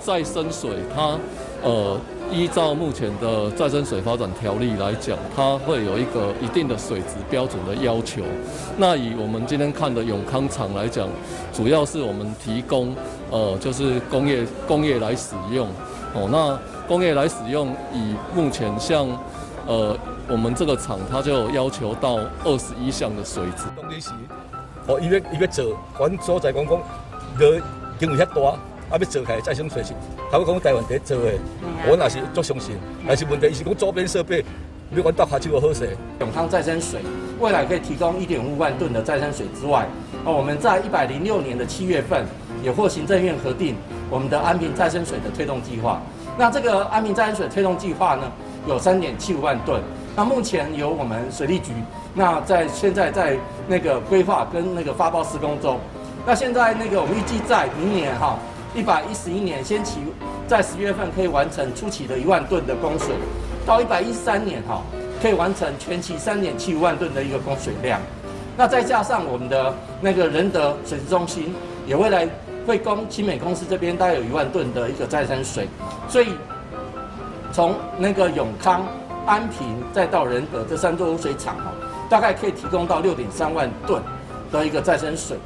再生水它，依照目前的再生水發展條例來講，它會有一個一定的水質標準的要求。那以我們今天看的永康廠來講，主要是我們提供，就是工業來使用。哦，那工業來使用，以目前像，我們這個廠，它就要求到21項的水質。當時，哦，伊欲做，阮所在講講，個經費遐大。啊！欲做起來再生水是，頭講台灣第一做的，我若是足相信。但是問題，伊是講周邊設備，欲阮鬥跤手好勢。永康再生水未來可以提供1.5萬噸的再生水之外，我們在106年的7月份也獲行政院核定我們的安平再生水的推動計劃。那這個安平再生水推動計劃呢，有3.75萬噸。那目前由我們水利局，那在現在在那個規劃跟那個發包施工中。那現在那個我們預計在明年哈，111年先期在10月份可以完成初期的1萬噸的供水，到113年哈可以完成全期3.75萬噸的一個供水量。那再加上我們的那個仁德水質中心也未來會供勤美公司這邊大概有1萬噸的一個再生水，所以從那個永康、安平再到仁德這三座污水廠哈，大概可以提供到6.3萬噸的一個再生水。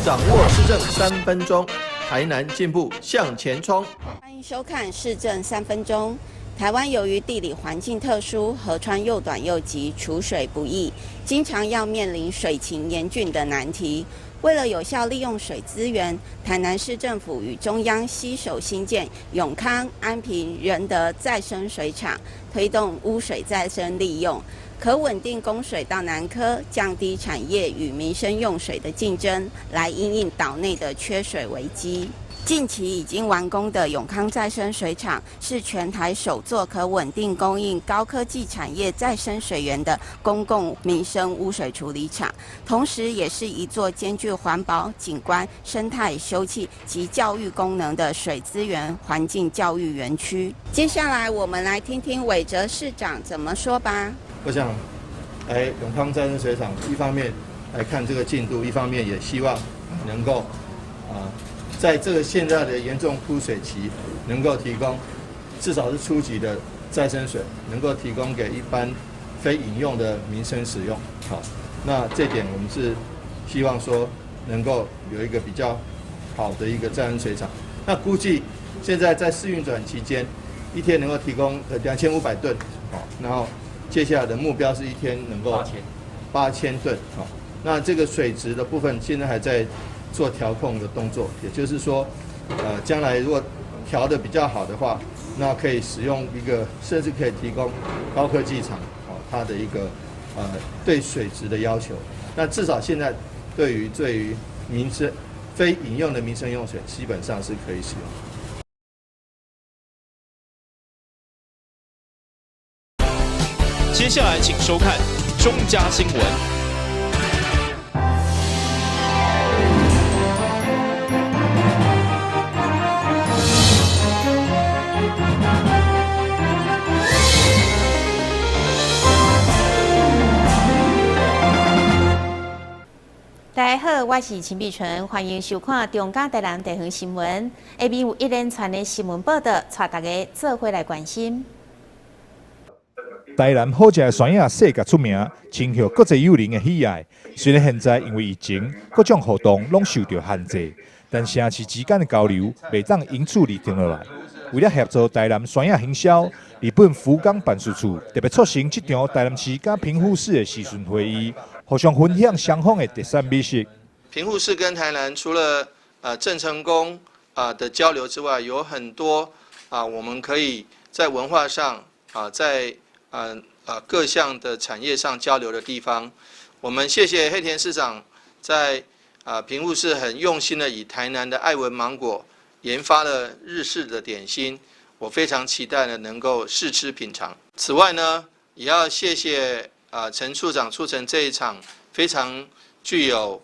掌握市政3分鐘，台南進步向前衝。歡迎收看市政三分鐘。台灣由於地理環境特殊，河川又短又急，儲水不易，經常要面臨水情嚴峻的難題。為了有效利用水資源，台南市政府與中央攜手興建永康、安平、仁德再生水廠，推動污水再生利用，可穩定供水到南科，降低產業與民生用水的競爭，來因應島內的缺水危機。近期已經完工的永康再生水廠，是全台首座可穩定供應高科技產業再生水源的公共民生污水處理廠，同時也是一座兼具環保、景觀、生態休憩及教育功能的水資源環境教育園區。接下來，我們來聽聽韋哲市長怎麼說吧。我想來永康再生水廠，一方面來看這個進度，一方面也希望能夠啊，在這個現在的嚴重枯水期，能夠提供至少是初級的再生水，能夠提供給一般非飲用的民生使用。好，那這點我們是希望說能夠有一個比較好的一個再生水廠。那估計現在在試運轉期間，一天能夠提供2500噸，好，然後接下來的目標是一天能夠8000噸。好，那這個水質的部分現在還在做調控的動作，也就是說，將來如果調得比較好的話，那可以使用一個，甚至可以提供高科技廠，哦，它的一個，對水質的要求。那至少現在對於民生非飲用的民生用水，基本上是可以使用。接下來請收看中嘉新聞。大家好，我是陳碧純，歡迎收看中嘉台南地方新聞。下面有一連串的新聞報道，帶大家做伙來關心。台南好食的酸葉世界出名，深受國際友人的喜愛。雖然現在因為疫情，各種活動攏受著限制，但城市之間的交流袂當因此而停落來。為了協助台南酸葉行銷，日本福岡辦事處特別促成這場台南市佮平戶市的視訊會議，互相分享雙方的特產美食。平戶市跟台南除了鄭成功啊的交流之外，有很多啊我們可以在文化上啊在各項的產業上交流的地方。我們謝謝黑田市長在平戶市很用心的以台南的愛文芒果研發了日式的點心，我非常期待呢能夠試吃品嘗。此外呢，也要謝謝陳處長促成這一場非常具有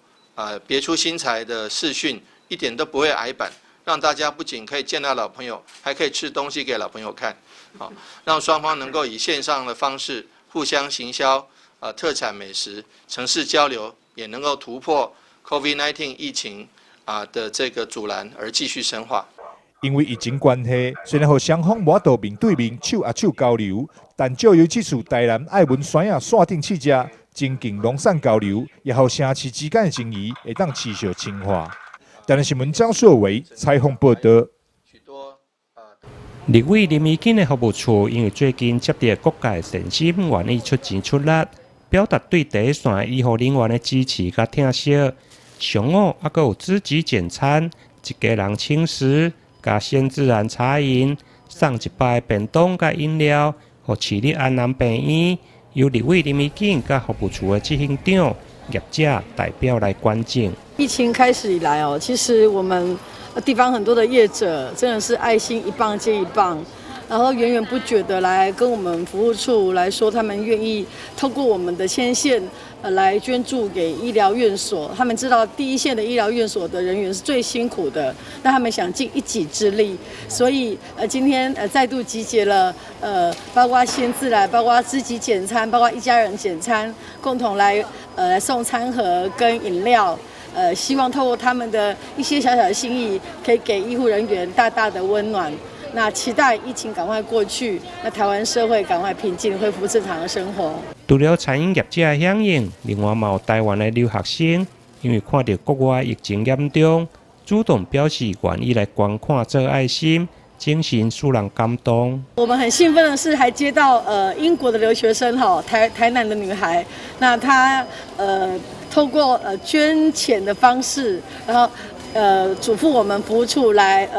別出心裁的視訊，一點都不會矮板，讓大家不僅可以見到老朋友，還可以吃東西給老朋友看，好，讓雙方能夠以線上的方式互相行銷特產美食，城市交流，也能夠突破 COVID-19 疫情的這個阻攔而繼續深化。因為疫情關係，雖然予雙方無法度面對面手握手交流，但藉由這次台南愛文山仔線頂試食，增進農產交流，也予城市之間的情誼會當持續深化。台南新聞張碩偉採訪報導。立委林宜瑾的服務處，因為最近接著各界善心願意出錢出力，表達對第一線醫護人員的支持佮疼惜。上午猶閣有知己簡餐，一家人輕食，佮鮮自然茶飲，送100個便當佮飲料，予市立安南病院，由立委林宜瑾佮服務處的執行長業者代表來捐贈。疫情開始以來哦，其實我們地方很多的業者真的是愛心一棒接一棒，然後源源不絕的來跟我們服務處來說，他們願意透過我們的牽線，來捐助給醫療院所。他們知道第一線的醫療院所的人員是最辛苦的，那他們想盡一己之力，所以今天再度集結了包括鮮自來，包括知己簡餐，包括一家人簡餐，共同來送餐盒跟飲料。希望透過他們的一些小小的心意，可以給醫護人員大大的溫暖。那期待疫情趕快過去，那台灣社會趕快平靜，恢復正常的生活。除了餐飲業者的響應，另外嘛有台灣的留學生，因為看著國外疫情嚴重，主動表示願意來捐款做愛心，精神使人感動。我們很興奮的是，還接到英國的留學生哈，台南的女孩，那她透過捐錢的方式，然後囑咐我們服務處來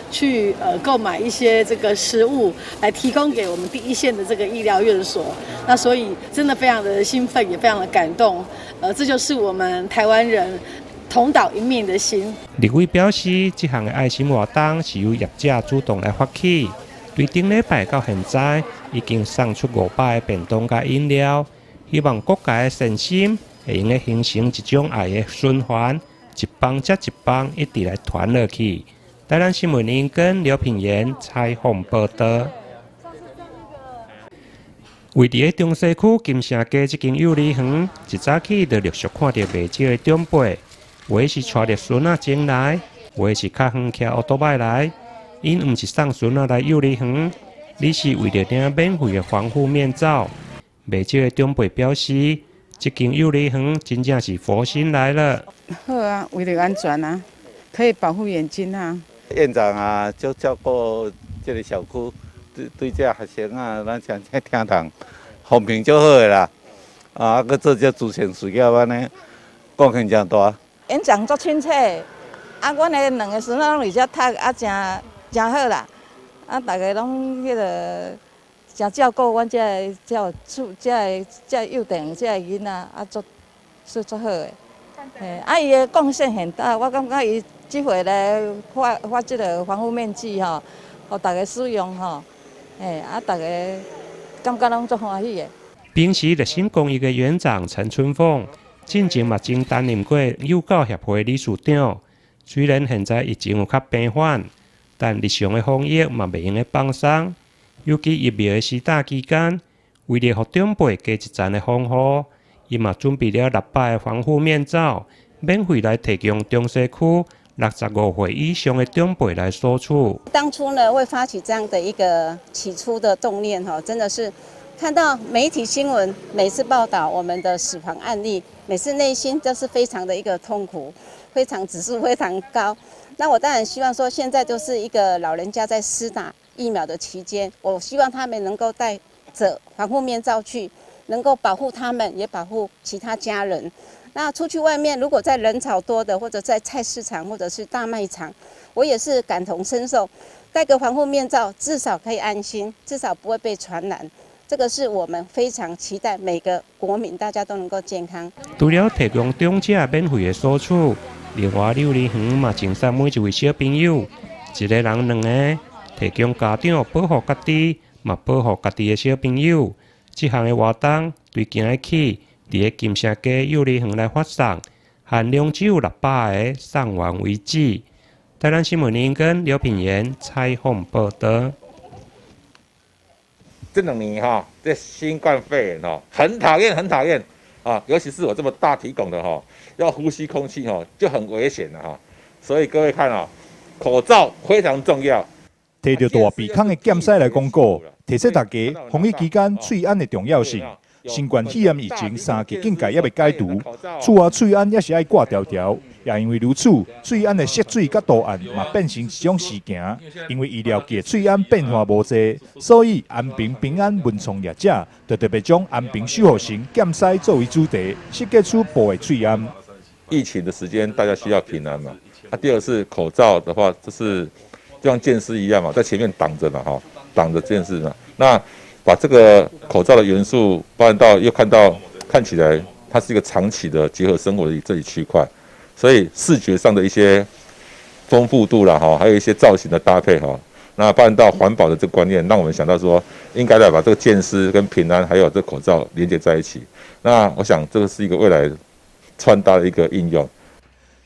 去購買一些這個食物，來提供給我們第一線的這個醫療院所。那所以真的非常的興奮，也非常的感動。這就是我們台灣人同島一命的心。立委表示，這項的愛心活動是由業者主動來發起，對頂禮拜到現在已經送出500個便當佮飲料，希望各界的善心會用得形成一種愛的循環，一棒接一棒，一直來傳落去。台南新聞林根劉品言採訪報導。位佇咧中西區金城街這間幼兒園，一早起就陸續看著袂少的長輩，有的是帶著孫仔前來，有的是較遠騎烏托邦來。𪜶毋是送孫仔來幼兒園，而是為著領免費的防護面罩。袂少的長輩表示，這間幼兒園真正是佛心來了。好啊，為著安全啊，可以保護眼睛啊。院長啊，就照顧這個小區，對這學生啊，咱誠正聽堂，風評足好的啦。啊，閣做這慈善事業按呢，貢獻誠大。園長足親切，啊，阮的兩个孫仔攏佇遮讀，啊，誠誠好啦。啊，逐家攏彼个誠照顧阮這个這處這个這个幼兒園這个囡仔，啊，足算足好的。嘿，啊，伊的貢獻很大，我感覺伊這回來發發這个防護面具吼，予逐家使用吼，嘿，啊，逐家感覺攏足歡喜的。平時熱心公益的園長陳春鳳，進前嘛曾擔任過幼教協會理事長。雖然現在疫情有較平緩，但日常的防疫嘛袂用得放鬆。尤其疫苗的施打期間，為著予長輩加一層的防護，伊嘛準備了600個防護面罩，免費來提供中西區65歲以上的長輩來索取。當初呢，會發起這樣的一個起初的動念，哈，真的是看到媒體新聞每次報道我們的死亡案例，每次內心都是非常的一個痛苦，非常指數非常高。那我當然希望說，現在就是一個老人家在施打疫苗的期間，我希望他們能夠戴著防護面罩去，能夠保護他們，也保護其他家人。那出去外面，如果在人潮多的，或者在菜市場，或者是大賣場，我也是感同身受，戴個防護面罩，至少可以安心，至少不會被傳染。這個是我們非常期待每個國民大家都能夠健康。除了提供長者免費的索取，另外幼兒園嘛贈送每一位小朋友一個人兩个，提供家長保護家己，嘛保護家己的小朋友。這項的活動對今日起，佇咧金城街幼兒園來發送，限量只有600個，送完為止。台南新聞林根劉品言採訪報導。這兩年哈，這新冠肺炎哦，很討厭，很討厭啊！尤其是我這麼大體拱的哈，要呼吸空氣哈，就很危險了哈。所以各位看哦，口罩非常重要。提著大鼻孔的劍狮來廣告，提醒大家防疫期間喙安的重要性。新冠肺炎疫情三級警戒猶未解除，厝外喙罨也是愛掛條條。也因為如此，喙罨的色水佮圖案嘛變成一種時行。因為醫療界喙罨變化無濟，所以安平平安文創業者就特別將安平守護神劍獅作為主題，設計出布的喙罨。疫情的時間，大家需要平安嘛。啊，第二是口罩的話，就是就像劍獅一樣嘛，在前面擋着嘛，哈，擋着劍獅嘛。那把這個口罩的元素搬到，又看到看起來它是一個長期的結合生活的這一區塊，所以視覺上的一些豐富度啦，哈，還有一些造型的搭配，哈，那搬到環保的這個觀念，讓我們想到說，應該來把這個劍獅跟平安還有這個口罩連接在一起。那我想這個是一個未來穿搭的一個應用。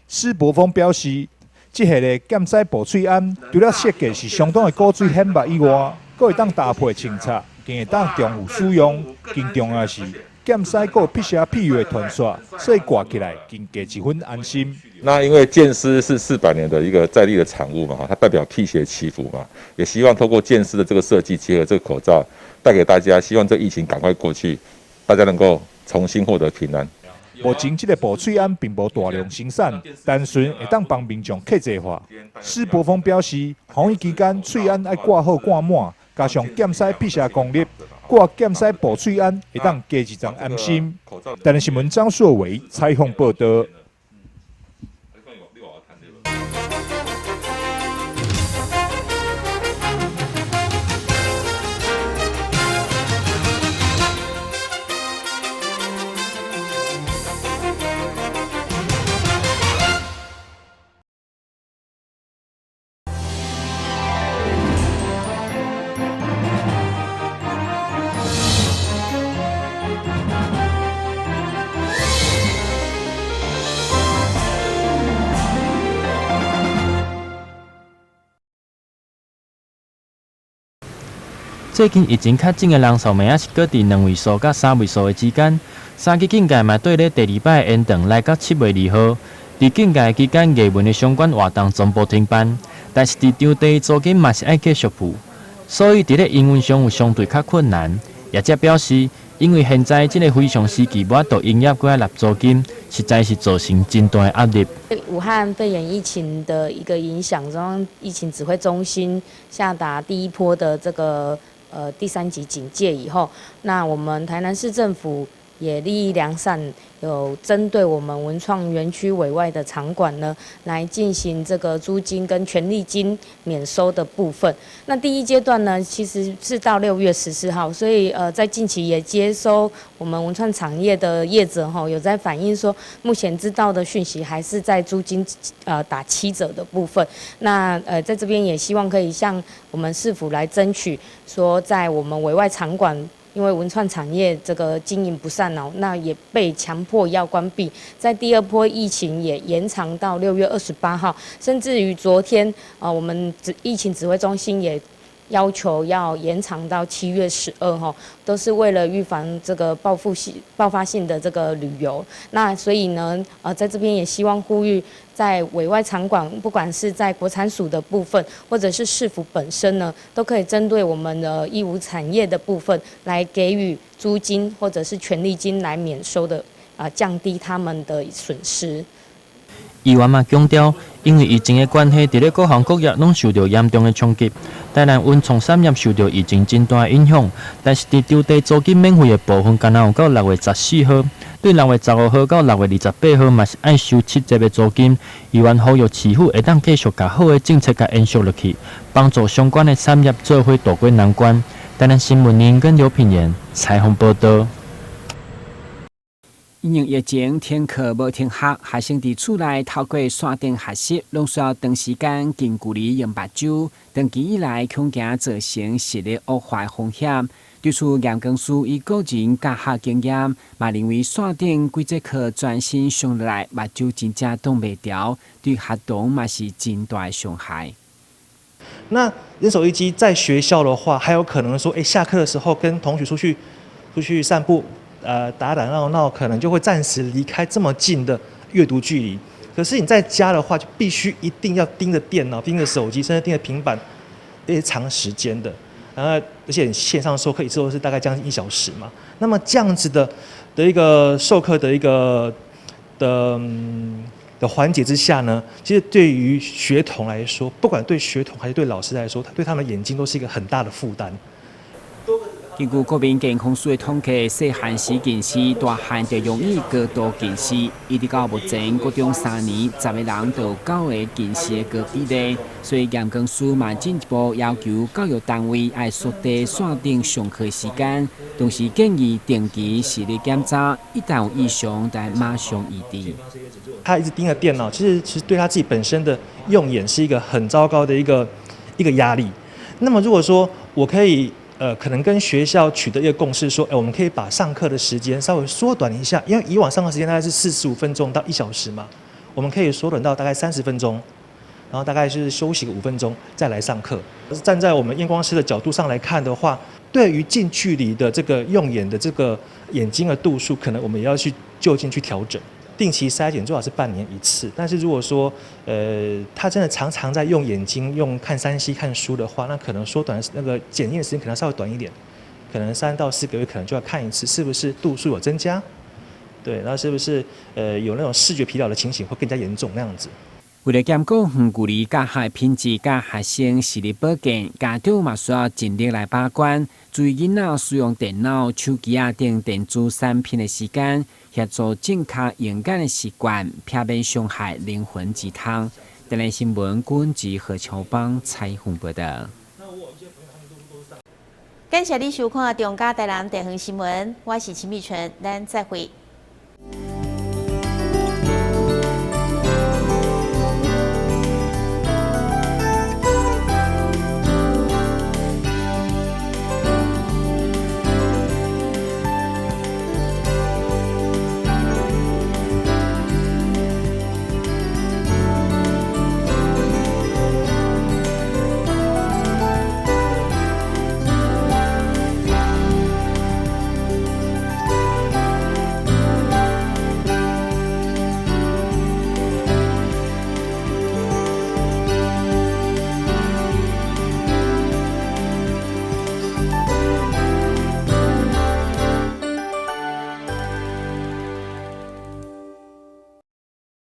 施柏峰表示，這系列劍獅布喙罨，除了設計是相當的古錐顯目以外，閣會當搭配穿插，更會當重複使用。更重要的是，劍獅閣有辟邪庇佑的傳說，所以掛起來更加一分安心。那因為劍獅是400年的一個在地的產物嘛，它代表辟邪祈福嘛，也希望透過劍獅的這個設計，結合這個口罩，帶給大家，希望這疫情趕快過去，大家能夠重新獲得平安。目前這個布喙罨並無大量生產，單純會當幫民眾客製化。施柏峰表示，防疫期間喙罨愛掛好掛滿，加上劍獅辟邪功力，掛劍獅布喙罨會當加一層安心。台南新聞張碩偉採訪報道。最近疫情確診的人數，嘛猶是閣佇2位數佮3位數的之間。三級警戒嘛綴咧第二擺延長來到7月2號。佇警戒期間，藝文的相關活動全部停辦，但是佇場地租金嘛是愛繼續付，所以佇咧營運上有相對較困難。業者表示，因為現在這個非常時期，無法度營業，閣愛納租金，實在是造成真大的壓力。武漢肺炎疫情的一個影響，中央疫情指揮中心下達第一波的這個第3級警戒以後，那我們台南市政府也立意良善，有針對我們文創園區委外的場館呢，來進行這個租金跟權利金免收的部分。那第一階段呢，其實是到6月14號，所以在近期也接收我們文創產業的業者吼，有在反映說，目前知道的訊息還是在租金打7折的部分。那在這邊也希望可以向我們市府來爭取，說在我們委外場館。因為文創產業這個經營不善哦，那也被強迫要關閉。在第二波疫情也延長到6月28號，甚至於昨天啊，我們疫情指揮中心也要求要延長到7月12號，都是為了預防這個爆發性的這個旅遊。那所以呢，在這邊也希望呼籲，在委外場館，不管是在國產署的部分，或者是市府本身呢，都可以針對我們的義務產業的部分，來給予租金或者是權利金來免收的，降低他們的損失。議員嘛強調，因為疫情的關係，佇咧各行各業攏受著嚴重的衝擊。台南文創產業受著疫情真大的影響，但是佇場地租金免費的部分，敢若有到6月14號，對6月15號到6月28號嘛是愛收7折的租金。議員呼籲市府會當繼續共好的政策共延續落去，幫助相關的產業做伙渡過難關。台南新聞林跟劉品言採訪報道。因應疫情停課無停學，學生佇厝內透過線頂學習，攏需要長時間近距離用目睭。長期以來，恐驚造成視力惡化的風險。對此，嚴光書以個人教學經驗，嘛認為線頂幾節課專心上落來，目睭真正擋袂牢，對學童嘛是真大的傷害。那人手一機在學校的話，還有可能說，下課的時候跟同學出去散步。打打鬧鬧，可能就會暫時離開這麼近的閱讀距離。可是你在家的話，就必須一定要盯着電腦、盯着手機，甚至盯着平板，這些長時間的。然後，而且線上授課一次都是大概將近一小時嘛。那麼這樣子的一個授課的一個的環節之下呢，其實對於學童來說，不管對學童還是對老師來說，對他們眼睛都是一個很大的負擔。根據國民健康署的統計，細漢時近視，大漢就容易高度近視。一直到目前，國中3年10個人就有9個近視的高比例。所以驗光師嘛進一步要求教育單位愛縮短線頂上課時間，同時建議定期視力檢查，一旦有異常，得馬上醫治。他一直盯著電腦，其實對他自己本身的用眼是一個很糟糕的一個壓力。那麼如果說我可以，可能跟學校取得一個共識，說，我們可以把上課的時間稍微縮短一下，因為以往上課時間大概是45分鐘到1小時嘛，我們可以縮短到大概30分鐘，然後大概是休息個5分鐘再來上課。站在我們驗光師的角度上來看的話，對於近距離的這個用眼的這個眼睛的度數，可能我們也要去就近去調整。定期篩檢最好是半年一次，但是如果說，他真的常常在用眼睛用看3C 看書的話，那可能縮短那個檢驗時間可能稍微短一點，可能3到4個月可能就要看一次，是不是度數有增加？對，那是不是有那種視覺疲勞的情形會更加嚴重那樣子？為了兼顧遠距離教學品質、佮學生視力保健，家長嘛需要盡力來把關，注意囡仔使用電腦、手機仔等電子產品的時間，協助正確用眼的習慣，避免傷害靈魂之窗。台南新聞郭志何秋邦採訪報道。感謝你收看《中嘉台南地方新聞》，我是秦美純，咱再會。